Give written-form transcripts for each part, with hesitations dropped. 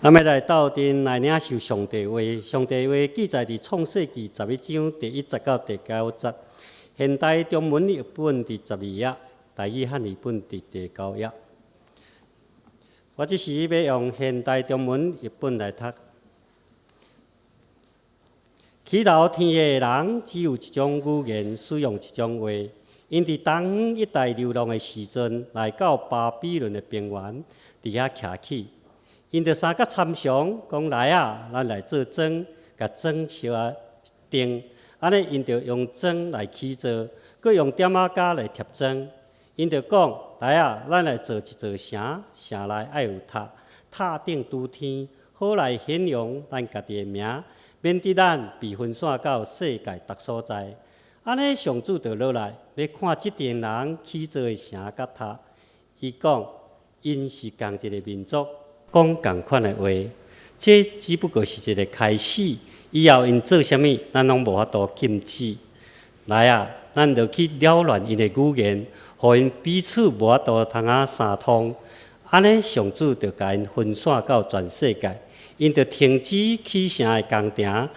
咱欲來鬥陣來領受上帝話，上帝話記載佇創世記11章第1節到第9節。現代中文譯本佇12頁，台語漢語本佇第9頁。我這時欲用現代中文譯本來讀。起頭天下的人只有一種語言，使用一種話。𪜶佇東方一帶流浪的時陣，來到巴比倫的平原，佇遐徛起。𪜶就相佮參詳，講來啊，咱來做磚，共磚相仔釘。按呢，𪜶就用磚來起造，閣用點仔膠來貼磚。𪜶就講來啊，咱來造一座城，城內愛有塔，塔頂拄天，好來顯揚咱家己的名，免得咱被分散到世界逐所在。按呢，上主就落來，欲看這陣人起造的城佮塔。伊講，𪜶是仝一个民族，講仝款的話，這只不過是一个開始。以後𪜶做啥物，咱攏無法度禁止。來啊，咱就去擾亂𪜶的語言，予𪜶彼此無法度通啊相通。按呢，上主就共𪜶分散到全世界，𪜶就停止起城的工程。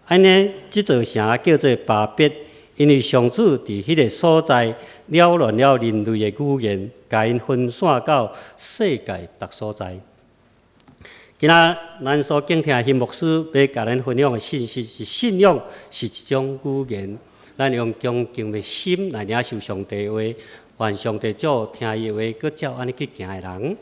按呢，這座城叫做巴別，因為上主佇彼个所在擾亂了人類的語言，共𪜶分散到世界逐所在。今仔咱所敬聽的牧師欲共咱分享的信息是信仰是一種語言，咱用恭敬的心來領受上帝話，願上帝祝福聽伊的話，閣照按呢去行的人。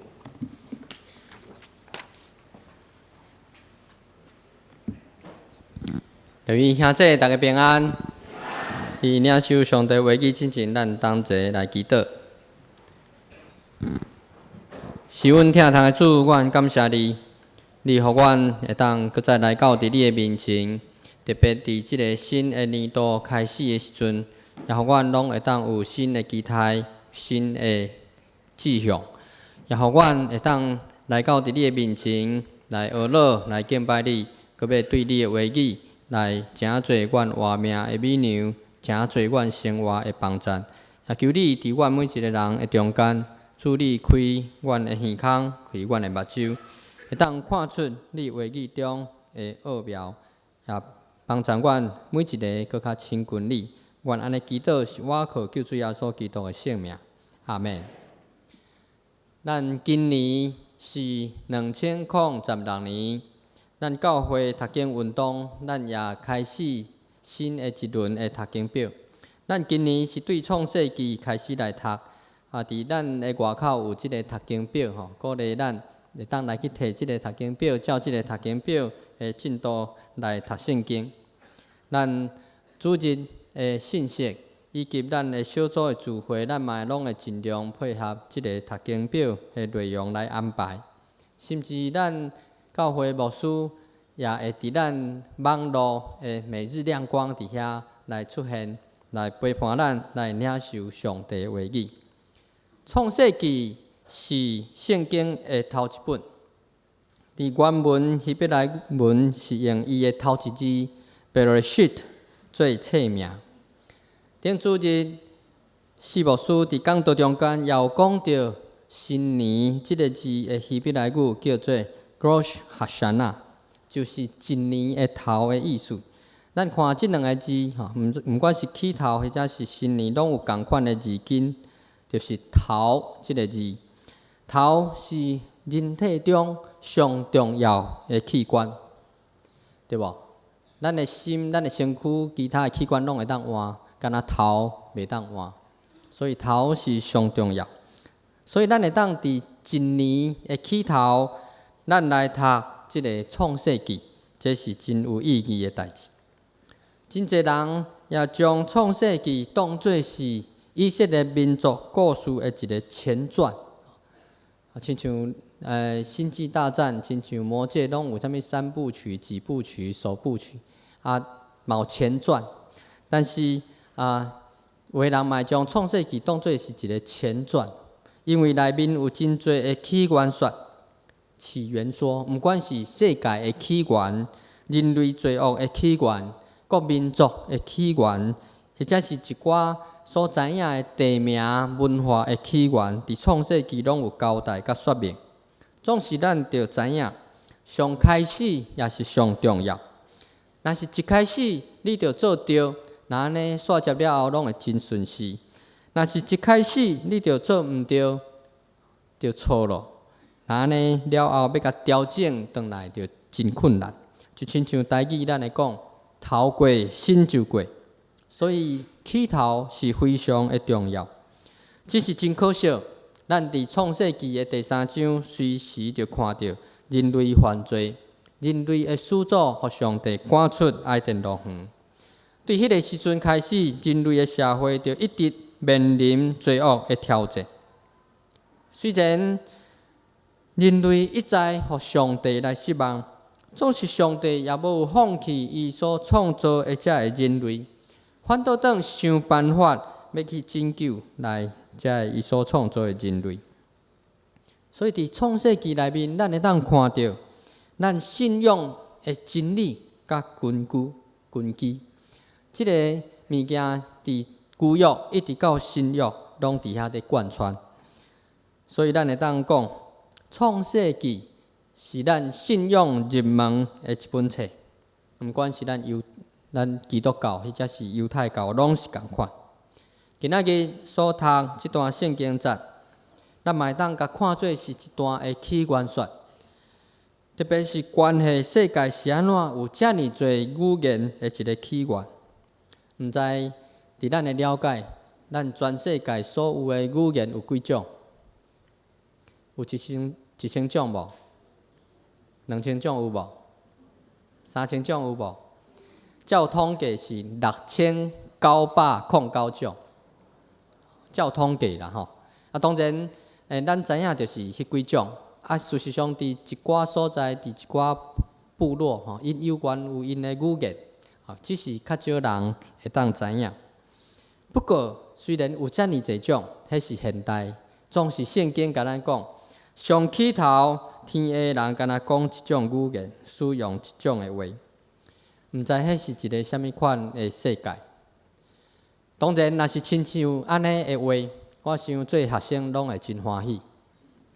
各位兄弟，大家平安。佇領受上帝話語之前，咱同齊來祈禱。是阮疼痛的主，阮感謝你，你予阮會當閣再來到佇你的面前，特別佇這个新的年度開始的時陣，也予阮攏會當有新的期待、新的志向，也予阮會當來到佇你的面前來學樂、來敬拜你，閣欲對你的話語來成做阮活命的米糧，成做阮生活的幫贊。也求你佇阮每一个人的中間，主你開阮的耳孔，開阮的目睭，會當看出你話語中的奧妙，也幫助阮每一个閣較親近你。阮按呢祈禱是倚靠救主耶穌基督的聖名，阿們。咱今年是2016年，咱教會讀經運動，咱也開始新的一輪的讀經表。咱今年是對創世記開始來讀，啊，佇咱的外口有這个讀經表吼，鼓勵咱會當來去提這个讀經表，照這个讀經表的進度來讀聖經。咱主日的信息以及咱的小組的聚會，咱嘛攏會盡量配合這个讀經表的內容來安排。甚至咱教會牧師也會佇咱網路的每日亮光佇遐來出現，來陪伴咱來領受上帝話語。創世記是聖經的頭一本，佇原文希伯來文是用伊的頭一字 Bereshit 做冊名。頂主日四牧師佇講道中間也有講著新年這个字的希伯來語叫做 Rosh Hashanah，就是一年的頭的意思。咱看這兩个字，吼，毋管是起頭或者是新年，攏有仝款的字根，就是頭這个字。頭是人體中上重要的器官，對無？咱的心、咱的身軀、其他的器官攏會當換，干焦頭袂當換，所以頭是上重要。所以咱會當佇一年的起頭，咱來讀這个創世記，這是真有意義的代誌。真濟人也將創世記當做是以色列民族故事的一个前傳，啊，親像星際大戰，親像魔戒，攏有啥物三部曲、幾部曲、首部曲，啊，嘛有前傳。但是啊，有的人嘛會將創世記當做是一个前傳，因為內面有真濟的起源說、起源說，毋管是世界的起源、人類罪惡的起源、各民族的起源，或者是一寡所知影的地名文化的起源，佇創世記攏有交代佮說明。總是咱著知影，上開始也是上重要。若是一開始你就做對，若按呢煞接了後攏會真順勢。若是一開始你就做毋對，就錯咯。若按呢了後欲共調整轉來就真困難。就親像台語咱會講，頭過身就過，所以起頭是非常的重要。只是真可惜，咱佇創世記的第三章隨時就看著人類犯罪，人類的始祖予上帝趕出伊甸樂園。對彼个時陣開始，人類的社會就一直面臨罪惡的挑戰。雖然人類一再予上帝來失望，總是上帝也無放棄伊所創造的這个人類，反倒轉想辦法欲去拯救來這个伊所創造的人類。所以佇創世記內面，咱會當看著咱信仰的真理佮根據根基。這个物件佇舊約一直到新約，攏佇遐咧貫穿。所以咱會當講，創世記是咱信仰入門的一本冊，毋管是咱基督教，或者是猶太教，攏是仝款。今仔日所讀這段聖經節，咱嘛會當共看做是一段的起源說，特別是關係世界是按怎有遮爾濟語言的一个起源。毋知佇咱的了解，咱全世界所有的語言有幾種？有1000種無？2000種有無？3000種有無？照統計是6909種，照統計啦吼。啊，當然，咱知影就是彼幾種。啊，事實上，佇一寡所在，佇一寡部落吼，𪜶猶原有𪜶的語言，吼，只是較少人會當知影。不過，雖然有遮爾濟種，彼是現代，總是聖經共咱講，上起頭天下人干焦講一種語言，使用一種的話。毋知彼是一个啥物款的世界。當然，若是親像按呢的話，我想做學生攏會真歡喜，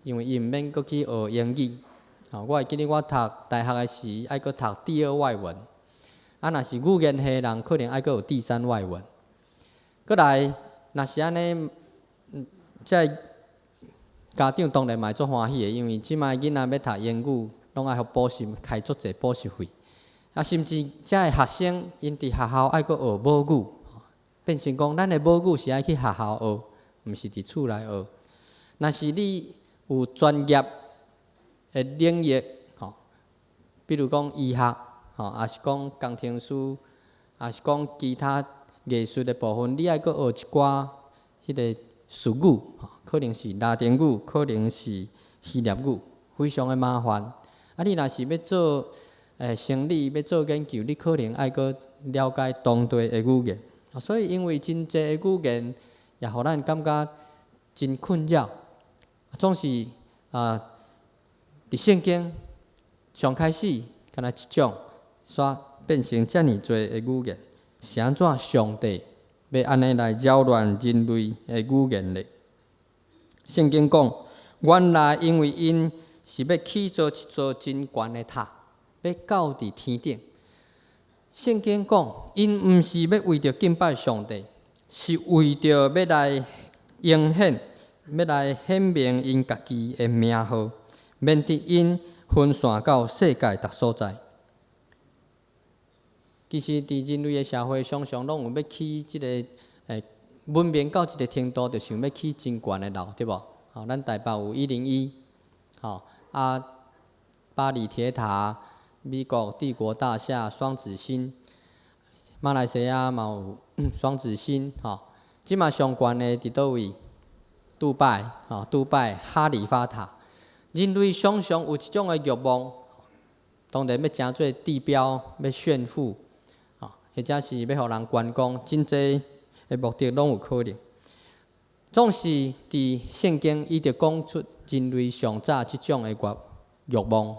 因為伊毋免閣去學英語。吼，我會記得我讀大學的時，愛閣讀第二外文。啊，若是語言系的人，可能愛閣有第三外文。閣來，若是按呢，這个家長當然嘛會足歡喜的，因為這擺囡仔欲讀英語，攏愛予補習，開足濟補習費。啊，甚至這个學生，𪜶佇學校愛閣學母語，變成講咱的母語是愛去學校學，毋是佇厝內學。若是你有專業的領域，吼，比如講醫學，吼，抑是講工程師，抑是講其他藝術的部分，你愛閣學一寡彼个術語，可能是拉丁語，可能是希臘語，非常的麻煩。啊，你若是欲做生理，欲做研究，你可能愛閣了解當地的語言。所以，因為真濟的語言，也予咱感覺真困擾。總是啊，佇聖經上開始，干焦一種，煞變成遮爾濟的語言，是按怎上帝欲按呢來擾亂人類的語言咧？聖經講，原來因為𪜶是欲起造一座真懸的塔，欲到佇天頂。聖經講，𪜶毋是欲為著敬拜上帝，是為著欲來顯現，欲來顯明𪜶家己的名號，免得𪜶分散到世界逐所在。其實，佇人類的社會，常常攏有欲起這个文明到一个程度，就想欲起真懸的樓，對無？吼，咱台北有101，吼啊，巴黎鐵塔、美國帝國大廈、雙子星，馬來西亞嘛有雙子星，吼。這馬上懸的佇佗位？杜拜，吼，杜拜哈利法塔。人類常常有這種的欲望，當然欲成做地標，欲炫富，吼，或者是欲予人觀光，真濟的目的攏有可能。總是佇聖經，伊就講出人類上早這種的欲望，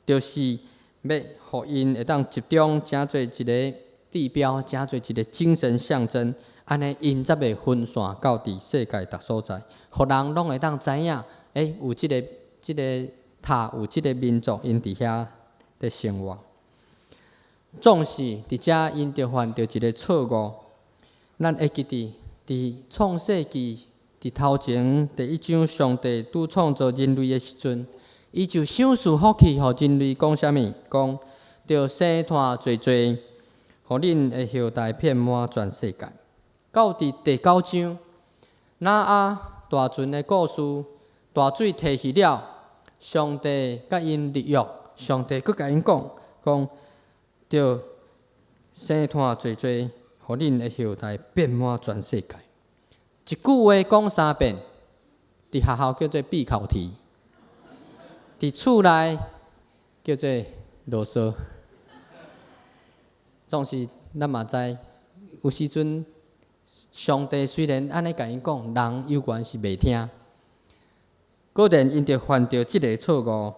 就是欲予𪜶會當集中，成做一个地標，成做一个精神象徵，按呢𪜶才袂分散到佇世界逐所在，予人攏會當知影，欸，有這个塔有這个民族𪜶佇遐佇生活。總是佇遮𪜶就犯著一个錯誤。咱會記得佇創世記佇頭前第一章，上帝拄創造人類的時陣，伊就賞賜福氣予人類，講啥物？講著生湠濟濟，予恁的後代遍滿全世界。到佇第九章，挪亞大船的故事，大水退去了，上帝佮𪜶立約，上帝閣共𪜶講，講著生湠濟濟，予恁的後代遍滿全世界。一句話講三遍，佇學校叫做閉口題，佇厝內叫做囉嗦。總是咱嘛知，有時陣上帝雖然按呢共𪜶講，人猶原是袂聽。果然𪜶就犯著這个錯誤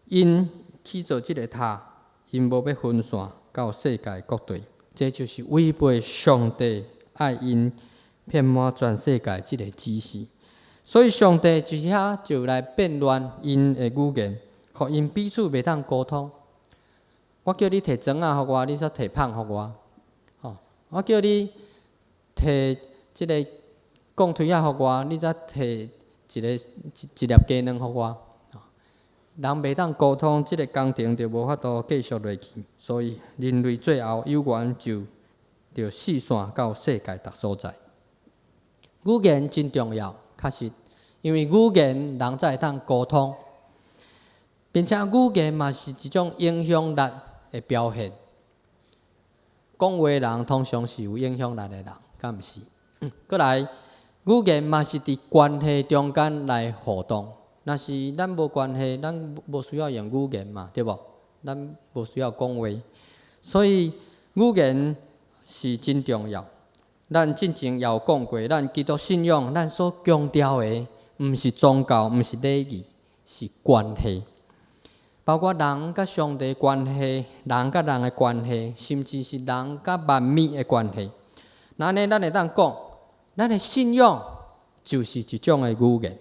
，𪜶去做這个塔，𪜶無欲分散到世界各地，這就是違背上帝愛𪜶遍滿全世界這个指示。所以上帝佇遐就來變亂𪜶的語言，予𪜶彼此袂當溝通。我叫你提磚仔予我，你煞提麭予我。吼，我叫你提這个鋼錘仔予我，你才提一个一一粒雞卵予我。人袂當溝通，這个工程就無法度繼續落去。所以人類最後猶原就著四散到世界逐所在。語言真重要，確實，因為語言人才會當溝通，並且語言嘛是一種影響力的表現。講話人通常是有影響力的人，敢毋是？閣來，語言嘛是佇關係中間來互動。若是咱無關係，咱無需要用語言嘛，對無？咱無需要講話，所以語言是真重要。咱進前也有講過，咱基督信仰，咱所強調的，毋是宗教，毋是禮儀，是關係。包括人佮上帝關係，人佮人的關係，甚至是人佮萬物的關係。那按呢，咱會當講，咱的信仰就是一種的語言，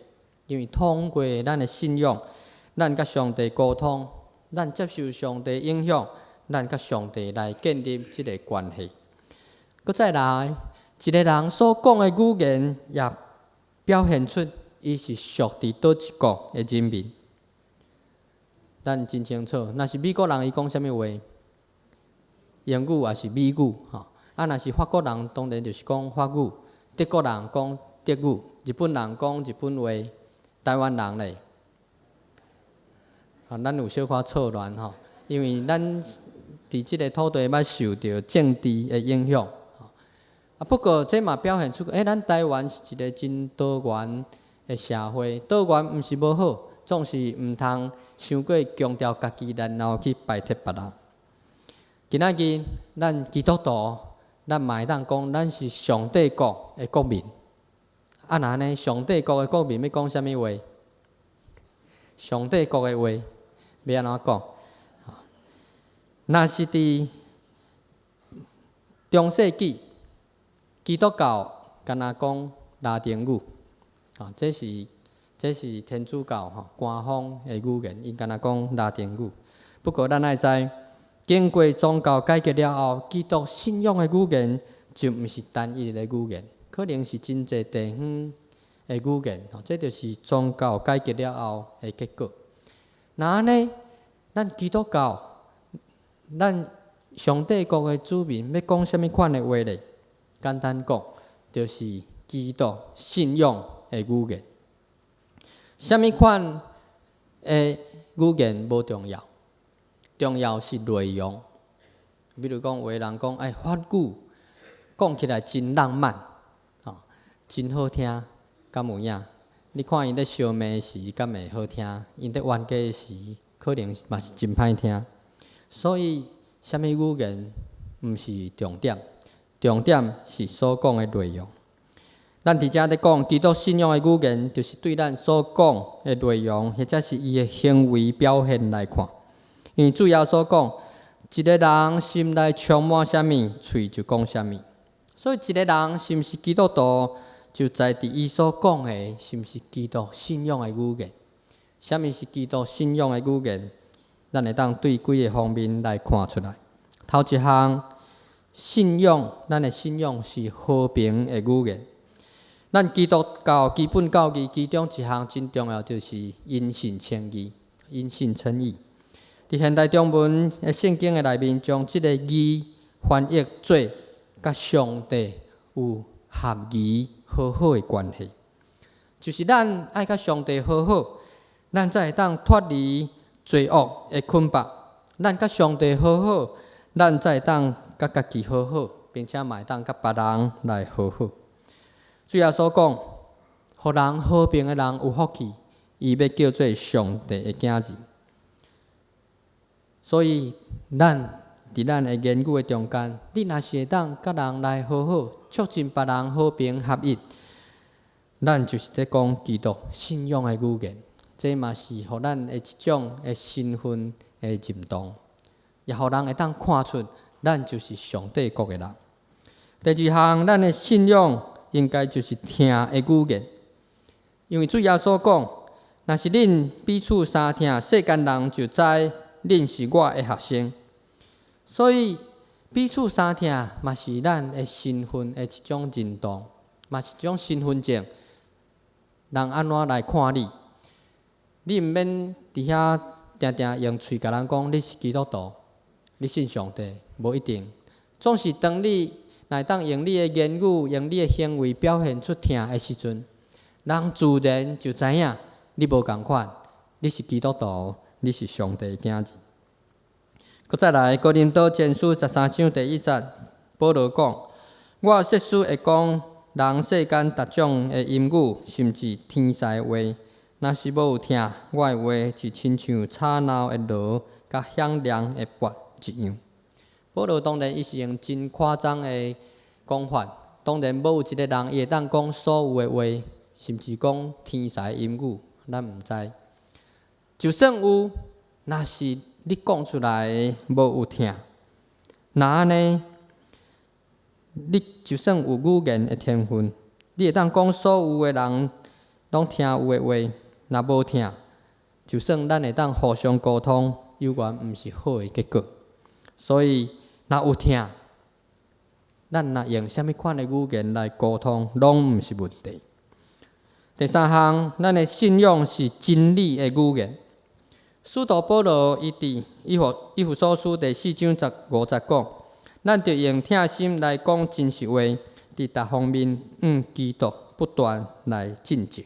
因為通過咱的信仰，咱佮上帝溝通，咱接受上帝影響，咱佮上帝來建立這个關係。閣再來，一个人所講的語言，也表現出伊是屬佇佗一國的人民。咱真清楚，若是美國人，伊講啥物話？英語抑是美語吼。啊，若是法國人，當然就是講法語；德國人講德語；日本人講日本話；台灣人咧，啊，咱有小可錯亂吼，因為咱佇這个土地捌受著政治的影響。啊，不過這嘛表現出，咱台灣是一个真多元的社會，多元毋是無好，總是毋通傷過強調家己，然後去排斥別人。今仔日咱基督徒，咱嘛會當講，咱是上帝國的國民。啊，若按呢，上帝國的國民欲講啥物話？上帝國的話欲按怎講？若是佇中世紀，基督教敢若講拉丁語，啊，這是天主教吼官方的語言，𪜶敢若講拉丁語。不過咱愛知，經過宗教改革了後，基督信仰的語言就毋是單一的語言，可能是真濟地方的語言。吼，這就是宗教改革了後的結果。若按呢，咱基督教，咱上帝國的子民，欲講啥物款的話咧？簡單講，就是基督信仰的語言。啥物款的語言無重要，重要是內容。比如講，有的人講，欸，法語講起來真浪漫，吼，真好聽，敢有影？你看𪜶咧相罵時，敢會好聽？𪜶咧冤家時，可能嘛是真歹聽。所以，啥物語言毋是重點，重點是所講的內容。咱佇遮咧講基督信仰的語言，就是對咱所講的內容，或者是伊的行為表現來看。因為主耶穌講，一个人心內充滿啥物，喙就講啥物。所以，一个人是毋是基督徒，就在佇伊所講的，是毋是基督信仰的語言。啥物是基督信仰的語言？咱會當對幾个方面來看出來。頭一項，信仰，咱的信仰是和平的語言。咱基督教基本教義其中一項真重要，就是因信稱義。因信稱義。佇現代中文的聖經的內面，將這个義翻譯做佮上帝有合宜和好的關係，就是咱愛佮上帝和好，咱才會當脫離罪惡的捆綁。咱佮上帝和好，咱才會當佮家己和好，並且嘛會當佮別人來和好。主耶穌講，予人和平的人有福氣，伊欲叫做上帝的囝兒。所以，咱佇咱的言語的中間，你若是會當佮人來和好，促進別人和平合一，咱就是咧講基督信仰的語言。這嘛是予咱的一種的身份的認同，也予人會當看出咱就是上帝國的人。第二項，咱的信仰應該就是疼的語言，因為主耶穌講，若是恁彼此相疼，世間人就知恁是我的學生。所以彼此相疼嘛是咱的身份的一種認同，嘛是一種身份證。人按怎來看你？你毋免佇遐定定用喙共人講你是基督徒，你信上帝，無一定。總是當你若會當用你的言語、用你的行為表現出疼的時陣，人自然就知影你無仝款，你是基督徒，你是上帝的囝兒。閣再來，哥林多前書13章第1節，保羅講：我設使會講人世間逐種的音語，甚至天使的話，若是無有疼，我的話就親像吵鬧的鑼，佮響亮的鈸一樣。保羅當然伊是用真誇張的講法，當然無有一个人伊會當講所有的話，甚至講天使的音語，咱毋知。就算有，若是你講出來的無有疼，若按呢，你就算有語言的天分，你會當講所有的人攏聽有的話，若無疼，就算咱會當互相溝通，猶原毋是好的結果。所以，若有疼，咱若用啥物款的語言來溝通，攏毋是問題。第三項，咱的信仰是真理的語言。使徒保羅伊佇以弗所書第4章15節講：咱著用疼心來講真實話，佇逐方面向基督不斷來進進。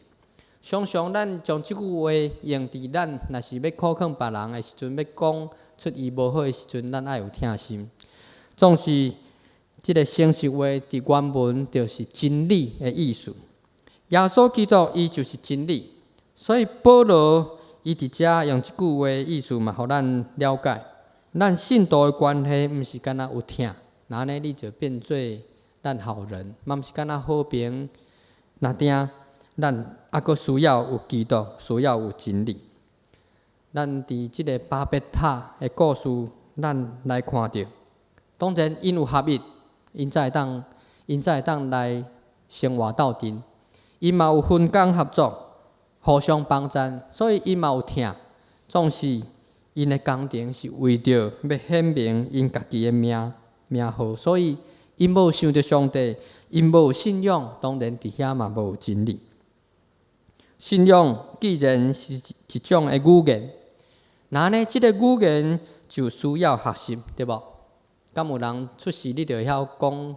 常常咱將這句話用佇咱若是欲苦勸別人的時陣，欲講出伊無好的時陣，咱愛有疼心。總是這个誠實話佇原文就是真理的意思。耶穌基督伊就是真理，所以保羅伊佇遮用這句話意思嘛，予咱了解，咱信徒的關係毋是干焦有疼，若按呢你就變做咱好人，嘛毋是干焦和平，若定咱猶閣需要有基督，需要有真理。咱佇這个巴別塔的故事，咱來看著，當然𪜶有合一，𪜶才會當來生活鬥陣。𪜶嘛有分工合作，互相幫贊，所以𪜶嘛有疼。總是𪜶的工程是為著欲顯明𪜶家己的名號，所以𪜶無想著上帝，𪜶無信仰，當然佇遐嘛無真理。信仰既然是一種的語言，若按呢，這个語言就需要學習，對無？敢有人出世你就會曉講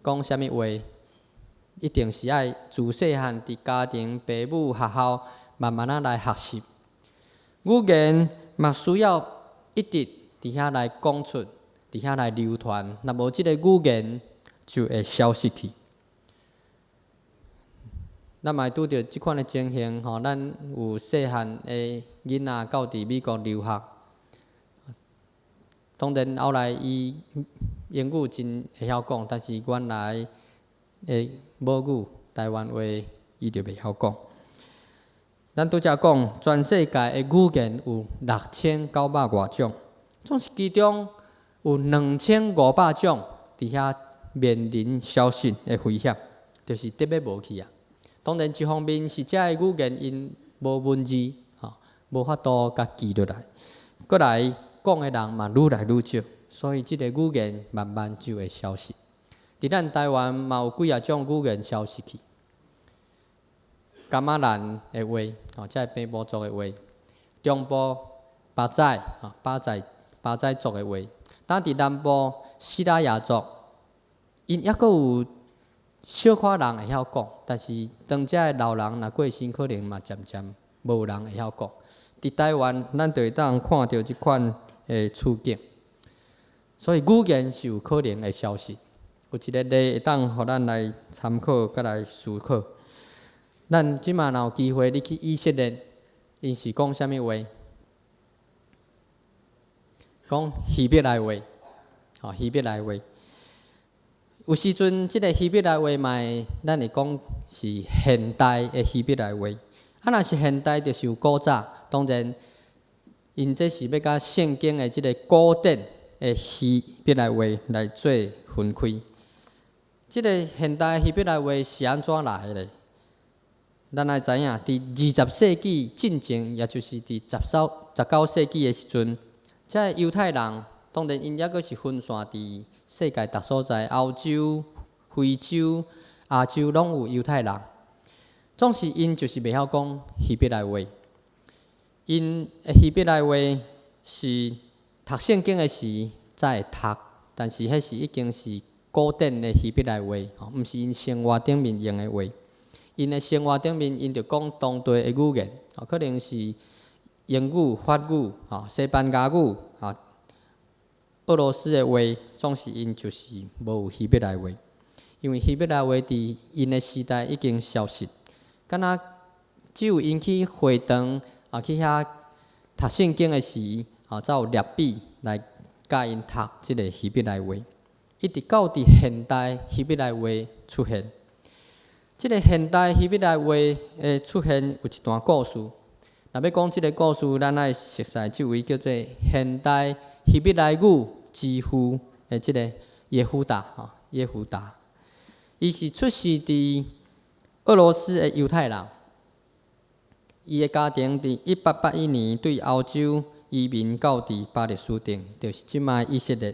講啥物話？一定是愛自細漢佇家庭、爸母、學校慢慢仔來學習。語言嘛需要一直佇遐來講出，佇遐來流傳。若無這个語言就會消失去。咱嘛會拄著這款的情形吼，咱有細漢的囡仔到佇美國留學，當然後來伊英語真會曉講，但是原來的母語台灣話，伊就袂曉講。咱拄才講，全世界的語言有6900外種，總是其中有2500種佇遐面臨消失的危險，就是得欲無去啊。當然，一方面是遮的語言𪜶無文字，吼，無法度共記落來。閣來講的人嘛愈來愈少，所以這个語言慢慢就會消失。佇咱台灣嘛有幾仔種語言消失去。噶瑪蘭的話，吼，這个平埔族的話；中部巴仔，吼，巴仔族的話。但佇南部西拉雅族，𪜶猶閣有小可人會曉講，但是當遮的老人若過身，可能嘛漸漸無人會曉講。佇台灣，咱就會當看著這款的處境。所以語言是有可能會消失。有一个例會當予咱來參考，佮來思考。咱這馬若有機會，你去以色列，𪜶是講啥物話？講希伯來話，吼，希伯來話。有時陣，這个希伯來話嘛會，咱會講是現代的希伯來話。啊，若是現代，就是有古早。當然，𪜶這是欲佮聖經的這个古典的希伯來話來做分開。這个現代希伯來話是按怎來的咧？咱愛知影，佇20世紀進前，也就是佇19世紀的時陣，這个猶太人當然𪜶猶閣是分散佇世界逐所在，歐洲、非洲、亞洲攏有猶太人。總是𪜶就是袂曉講希伯來話。𪜶的希伯來話是讀聖經的時才會讀，但是彼是已經是古典的希伯來話，吼，毋是𪜶生活頂面用的話。𪜶的生活頂面，𪜶就講當地的語言，可能是英語、法語、吼，西班牙語、啊，俄羅斯的話，總是𪜶就是無有希伯來話，因為希伯來話佇𪜶的時代已經消失，敢若只有𪜶去會堂啊，去遐讀聖經的時，啊，才有拉比來教𪜶讀這个希伯來話，一直到佇現代希伯來話出現。這个現代希伯來話的出現有一段故事。若欲講這个故事，咱愛熟似這位叫做現代希伯來語之父的這个耶戶達，吼，耶戶達。伊是出世佇俄羅斯的猶太人。伊的家庭佇1881年對歐洲移民到佇巴勒斯坦，就是這擺以色列。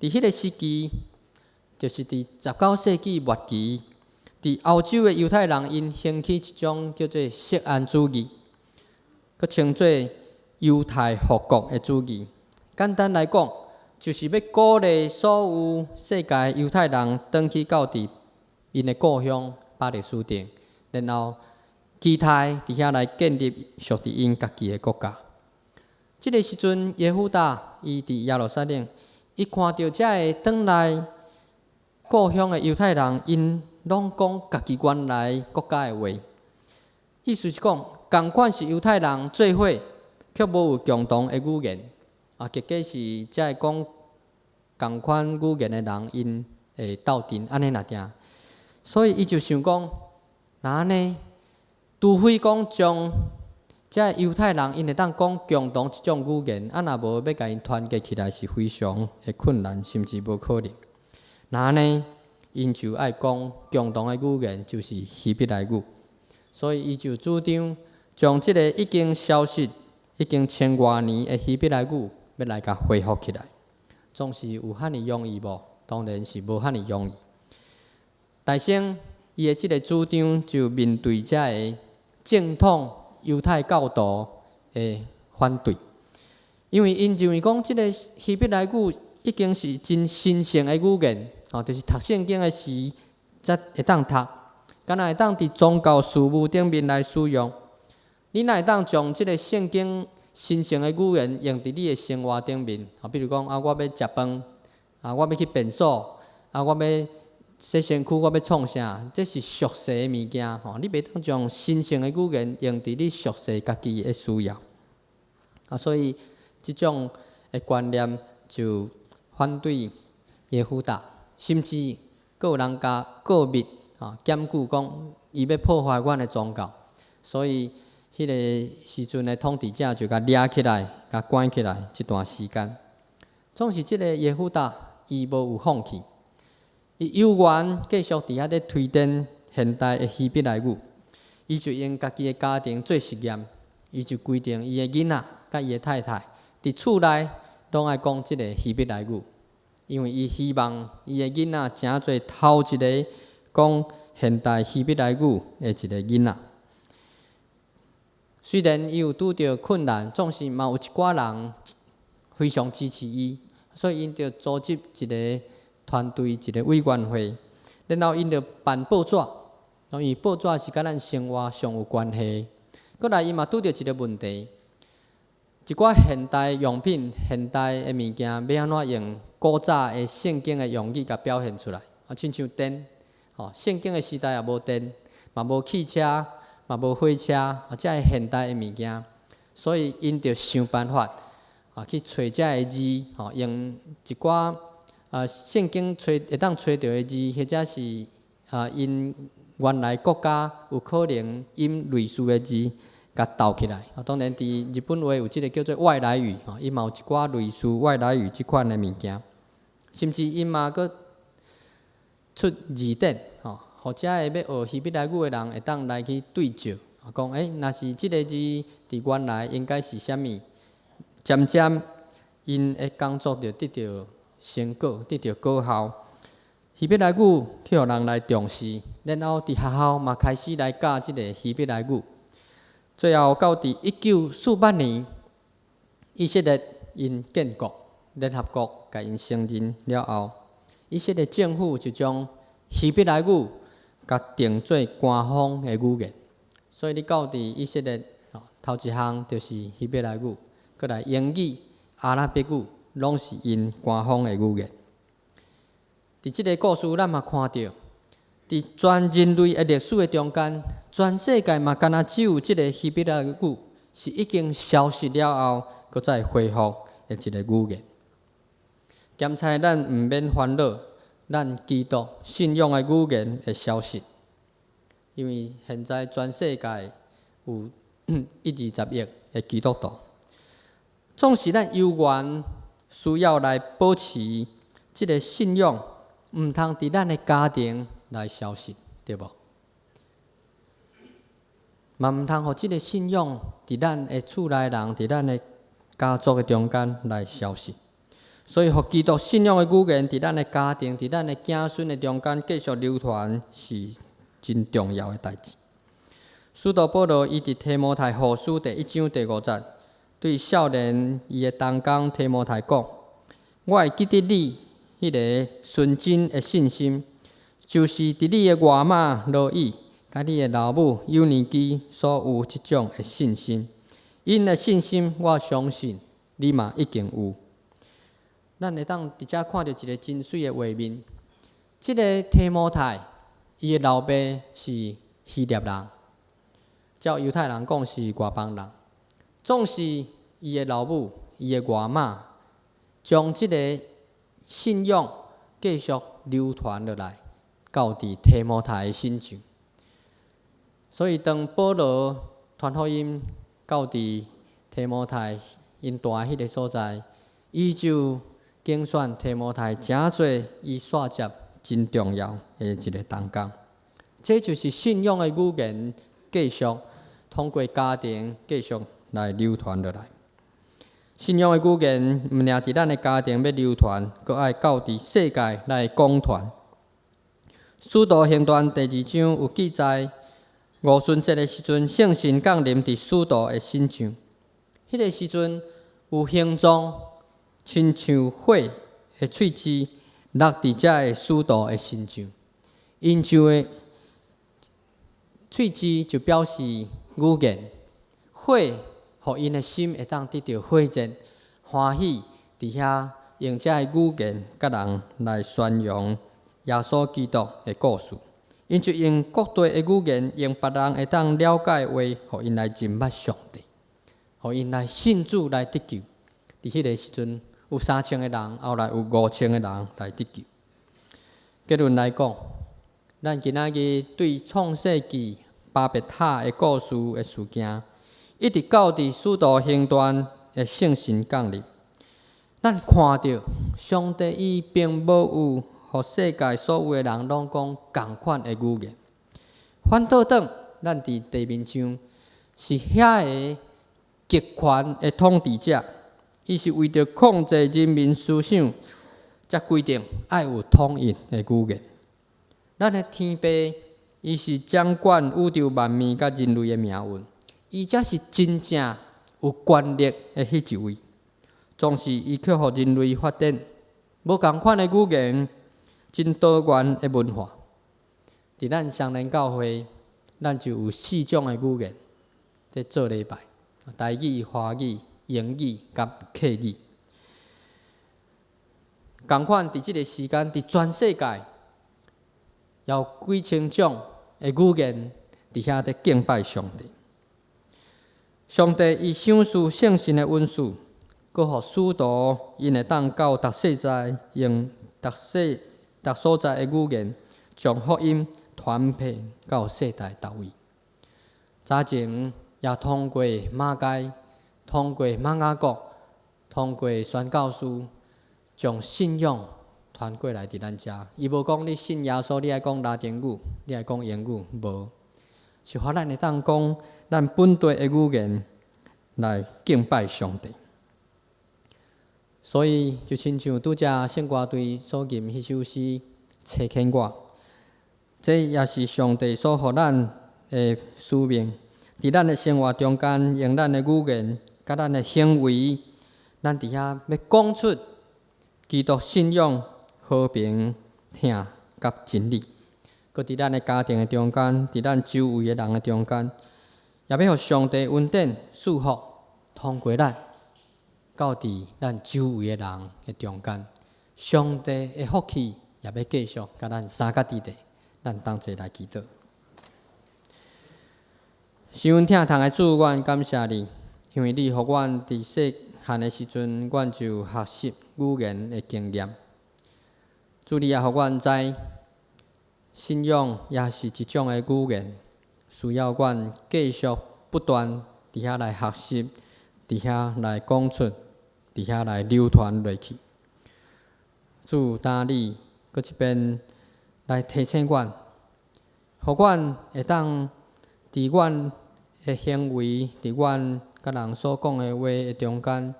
佇彼个時期，就是佇19世紀末期，佇歐洲的猶太人，𪜶興起一種叫做錫安主義，閣稱做猶太復國的主義。簡單來講，就是欲鼓勵所有世界猶太人轉去到佇𪜶的故鄉巴勒斯坦，然後期待佇遐來建立屬佇𪜶家己的國家。這个時陣，耶戶達伊佇耶路撒冷，伊看著遮个轉來故鄉的猶太人，𪜶攏講家己原來國家的話，意思是講，仝款是猶太人做伙，卻無有共同的語言。啊，結果是遮个講仝款語言的人，𪜶會鬥陣按呢爾定。所以伊就想講，若按呢，除非講將遮个猶太人𪜶會當講共同一種語言，啊若無欲共𪜶團結起來是非常的困難，甚至無可能。若按呢，𪜶就愛講共同的語言，就是希伯來語。所以伊就主張將這个已經消失、已經千外年的希伯來語，欲來共恢復起來。總是有遐爾容易無？當然是無遐爾容易。大先，伊的這个主張就面對遮个正統猶太教徒的反對，因為𪜶認為講這个希伯來語已經是真神聖的語言，吼，就是讀聖經的時才會當讀，敢若會當佇宗教事務頂面來使用。你哪會當將這个聖經神聖的語言用佇你的生活頂面？吼，比如講啊，我欲食飯，啊，我欲去便所，啊，我欲洗身軀，我欲創啥？這是俗世的物件，吼！你袂當將神聖的語言用佇你俗世家己的需要。啊，所以這種的觀念就反對耶戶達，甚至閣有人共告密，啊，檢舉講伊欲破壞阮的宗教，所以彼个時陣的統治者就共掠起來，共關起來一段時間。總是這个耶戶達，伊無有放棄。伊猶原繼續佇遐咧推展現代的希伯來語，伊就用家己的家庭做實驗，伊就規定伊的囡仔佮伊的太太佇厝內攏愛講這个希伯來語，因為伊希望伊的囡仔成做頭一个講現代希伯來語的一个囡仔。雖然伊有拄著困難，總是嘛有一寡人非常支持伊，所以𪜶就組織一个團隊，一个委員會，然後𪜶就辦報紙，因為報紙是佮咱生活上有關係。閣來，伊嘛拄著一个問題，一寡現代用品、現代的物件，欲按怎用古早的聖經的用語共表現出來？啊，親像電，吼，聖經的時代也無電，嘛無汽車，嘛無火車，啊，遮个現代的物件，所以𪜶著想辦法啊，去揣遮个字，吼，用一寡啊聖經揣會當揣著的字，或者是啊𪜶原來國家有可能音類似的字，共鬥起來。啊，當然佇日本話有這个叫做外來語，吼，伊嘛有一寡類似外來語這款的物件，甚至𪜶嘛閣出字典，吼，予遮个欲學希伯來語的人會當來去對照，講欸，若是這个字佇原來應該是啥物？漸漸𪜶的工作就得著成果，得著果效。希伯來語去予人來重視，然後佇學校嘛開始來教這个希伯來語。最後到佇1948年，以色列𪜶建國，聯合國共𪜶承認了後，以色列政府就將希伯來語共定做官方的語言。所以你到佇以色列，頭一項就是希伯來語，閣來英語、阿拉伯語，攏是𪜶官方的語言。佇這个故事，咱嘛看著，佇全人類的歷史的中間，全世界嘛，敢若只有這个希伯來語是已經消失了後，閣再恢復的一个語言。兼差咱毋免煩惱，咱基督信仰的語言會消失，因為現在全世界有120億的基督徒，總是咱猶原需要來保持這个信仰，毋通佇咱的家庭來消失，對無？嘛毋通予這个信仰佇咱的厝內人、佇咱的家族的中間來消失。所以，予基督信仰的語言佇咱的家庭、佇咱的子孫的中間繼續流傳，是真重要的代誌。使徒保羅伊佇提摩太後書第一章第五節，對少年伊的同工提摩太講：我會記得你彼个純真的信心，就是佇你的外媽羅以，佮你的老母友尼基所有這種的信心。𪜶的信心，我相信你嘛已經有。咱會當佇遮看著一个真媠的畫面。這个提摩太，伊的老爸是希臘人，照猶太人講是外邦人。總是伊的老母、伊的外媽，將這个信仰繼續流傳落來，到佇提摩太的身上。所以當保羅傳福音到佇提摩太𪜶蹛彼个所在，伊就揀選提摩太，成做伊續接真重要的一个同工。這就是信仰的語言繼續通過家庭繼續來流傳落來。信仰的語言毋爾佇咱的家庭欲流傳，閣愛到佇世界來廣傳。使徒行傳第二章有記載，五旬節的時陣，聖神降臨佇使徒的身上。彼个時陣有形狀親像火的喙舌落佇遮个使徒的身上，𪜶就會喙舌就表示語言，火予𪜶的心會當得著火熱，歡喜佇遐用遮个語言佮人來宣揚耶穌基督的故事。𪜶就用各地的語言，用別人會當了解的話，予𪜶來認捌上帝，予𪜶來信主來得救。佇彼个時陣，有3000个人，後來有5000个人來得救。結論來講，咱今仔日對創世紀巴別塔的故事的事件，一直到佇使徒行傳的聖神降臨，咱看著上帝伊並無有予世界所有的人攏講仝款的語言。反倒轉，咱佇地面上是遐个極權的統治者，伊是為著控制人民思想，才規定愛有統一的語言。咱的天父，伊是掌管宇宙萬物佮人類的命運，伊才是真正有權力的彼一位。總是伊卻予人類發展無仝款的語言，真多元的文化。佇咱雙連教會，咱就有四種的語言佇做禮拜：台語、華語、英語佮客語。仝款佇這个時間，佇全世界有幾千種的語言佇遐佇敬拜上帝。上帝伊賞賜聖神的恩賜，閣予使徒𪜶會當到逐世在用逐世逐所在的語言，將福音傳遍到世界逐位。早前也通過馬偕，通過瑪雅各，通過宣教士，將信仰傳過來佇咱遮。伊無講你信耶穌，你愛講拉丁語，你愛講英語，無，是予咱會當講咱本地的語言來敬拜上帝。所以就親像拄才聖歌隊所吟彼首詩《差遣我》，這也是上帝所予咱的使命。佇咱的生活中間，用咱的語言、佮咱的行為，咱佇遐欲講出基督信仰、和平、疼佮真理。閣佇咱的家庭的中間，佇咱周圍的人的中間，也欲予上帝恩典賜福，通過咱到佇咱周圍的人的中間，上帝的福氣也欲繼續佮咱相佮佇咧。咱同齊來祈禱。是阮疼痛的主，阮感謝你，因為你予阮佇細漢的時陣，阮就學習語言的經驗。主，你也予阮知，信仰也是一種的語言，需要阮繼續不斷佇遐來學習，佇遐來講出，佇遐來流傳落去。主，當你閣一遍來提醒阮，予阮會當佇阮的行為，佇阮佮人所講的話的中間，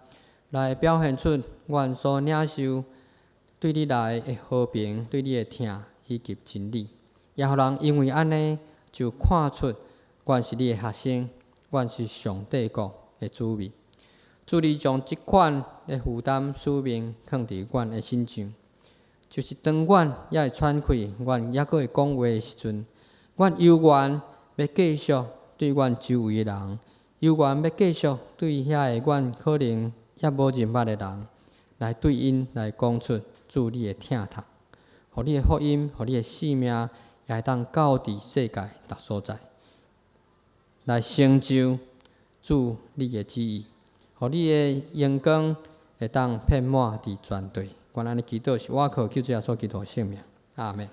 來表現出阮所領受對你來的和平，對你的疼以及真理，也予人因為按呢就看出阮是你的學生，阮是上帝國的子民。主，你將這款的負擔使命囥佇阮的身上，就是當阮猶會喘氣，阮猶閣會講話的時陣，阮猶原欲繼續對阮周圍的人，猶原欲繼續對遐个阮可能猶無認捌的人，來對𪜶來講出主你的疼痛，予你的福音，予你的使命，也會當到佇世界逐所在，來成就主你的旨意，予你的榮光會當遍滿佇全地。阮按呢祈禱是倚靠救主耶穌基督的聖名，阿們。